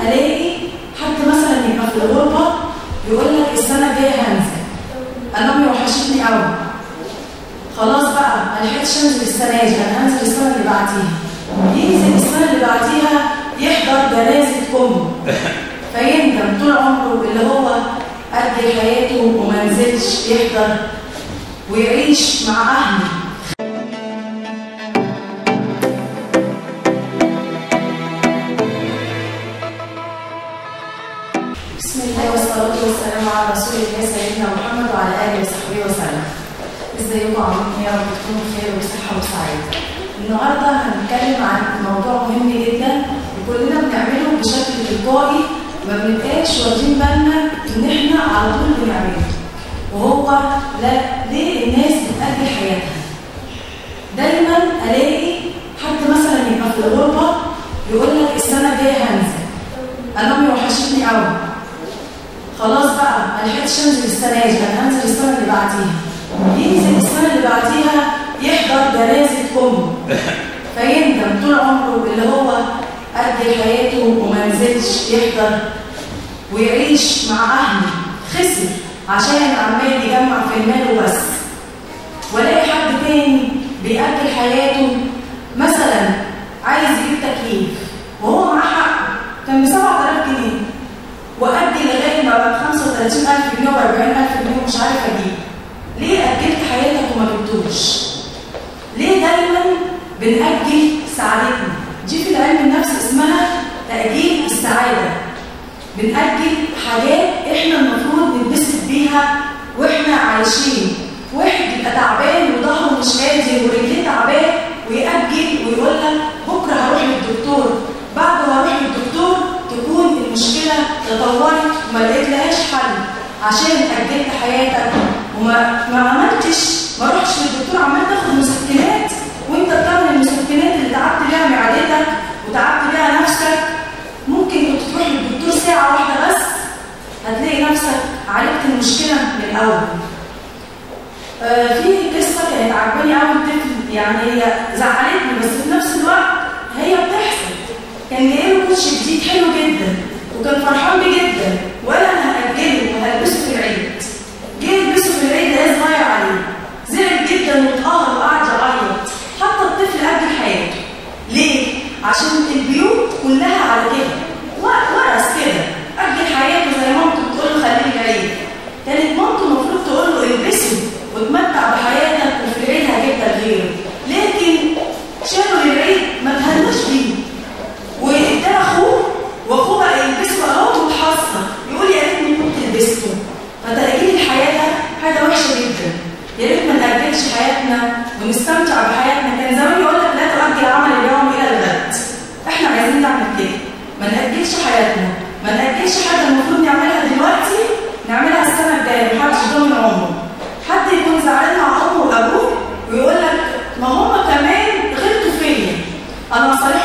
الاقي حد مثلا يبقى في الغربة يقول لك السنة الجاية هنزل، انا امي وحشتني قوي، خلاص بقى ما لحقتش انزل السنة دي، انا هنزل السنة اللي بعديها. ينزل السنة اللي بعديها يحضر جنازه امه، فيندم طول عمره اللي هو أجل حياته وما نزلش يحضر ويعيش مع اهله. بسم الله والصلاة والسلام على رسول الله سيدنا محمد وعلى آله وصحبه وسلم. ازيكم عاملين ايه؟ يا رب تكونوا بخير وبصحة وسعادة. النهارده هنتكلم عن موضوع مهم جدا وكلنا بنعمله بشكل تلقائي، ما بنبقاش واخدين بالنا ان احنا على طول بنعمله، وهو لا ليه الناس بتأجل حياتها. دايما الاقي حد مثلا يبقى في الغربة يقول لك السنة الجاية هنزل، انا امي وحشتني قوي، خلاص بقى ما لحقتش انزل السنة دي، انا هنزل السنة اللي بعديها. ينزل السنة اللي بعديها يحضر جنازه امه، فيندم طول عمره اللي هو أجل حياته وما نزلش يحضر ويعيش مع اهله، خسر عشان عمال يجمع في المال وبس. والاقي حد تاني بيأجل حياته، مثلا عايز يجيب تكييف وهو معاه حق، كان ب 7000 جنيه وأجل لغاية ما بقى ب 35000 جنيه و 40000 جنيه ومش عارف اجيب. ليه أجلت حياتك وما جبتوش؟ ليه دايما بنأجل سعادتنا؟ دي في العلم النفس اسمها تأجيل السعادة. بنأجل حاجات احنا المفروض نتبسط بيها واحنا عايشين. واحد يبقى تعبان وظهره مش قادر ورجليه تعبان ويأجل ويقول لك بكره هروح للدكتور، بعد ما اروح للدكتور تكون المشكلة تطورت وما لقيتلهاش حل، عشان أجلت حياتك وما ما عملتش، ما رحتش للدكتور، عمال تاخد مسكنات وانت بتعمل المسكنات اللي تعبت بيها معدتك وتعبت بيها نفسك. ممكن كنت تروح للدكتور ساعة واحدة بس هتلاقي نفسك عالجت المشكلة من الأول. في قصة كانت عجباني قوي الطفل، يعني هي زعلتني بس في نفس الوقت هي بتحصل. كان جاي له كوتش جديد حلو جدا وكان فرحان بيه جدا، وقال انا هأجله وهلبسه في العيد. جه يلبسه في العيد لقاه صغير عليه، زعل جدا واتقهر وقعد يعيط. حتى الطفل أجل حياته. ليه؟ عشان البيوت كلها على كده، ورث كده، أجل حياته زي مامته بتقول له خليه العيد. كانت مامته المفروض تقول له البسه واتمتع بحياتك وفي العيد هجيب لك غيره، لكن شالوا للعيد ما تهناش بيه. واداه اخوه، واخوه بقى يلبسه اهو واتحسر، يقول يا ريتني كنت لبسته. فتأجيل الحياة ده حاجة وحشة جدا، يا ريت ما نأجلش حياتنا ونستمتع بحياتنا. كان زمان يقول لك لا تؤجل عمل اليوم الى الغد، احنا عايزين نعمل كده، ما نأجلش حياتنا، ما نأجلش حاجة المفروض نعملها دلوقتي نعملها السنة الجاية، محدش ضامن عمره. حد يكون زعلان مع امه وابوه ويقول لك ما هم كمان غلطوا فيا، انا صالحهم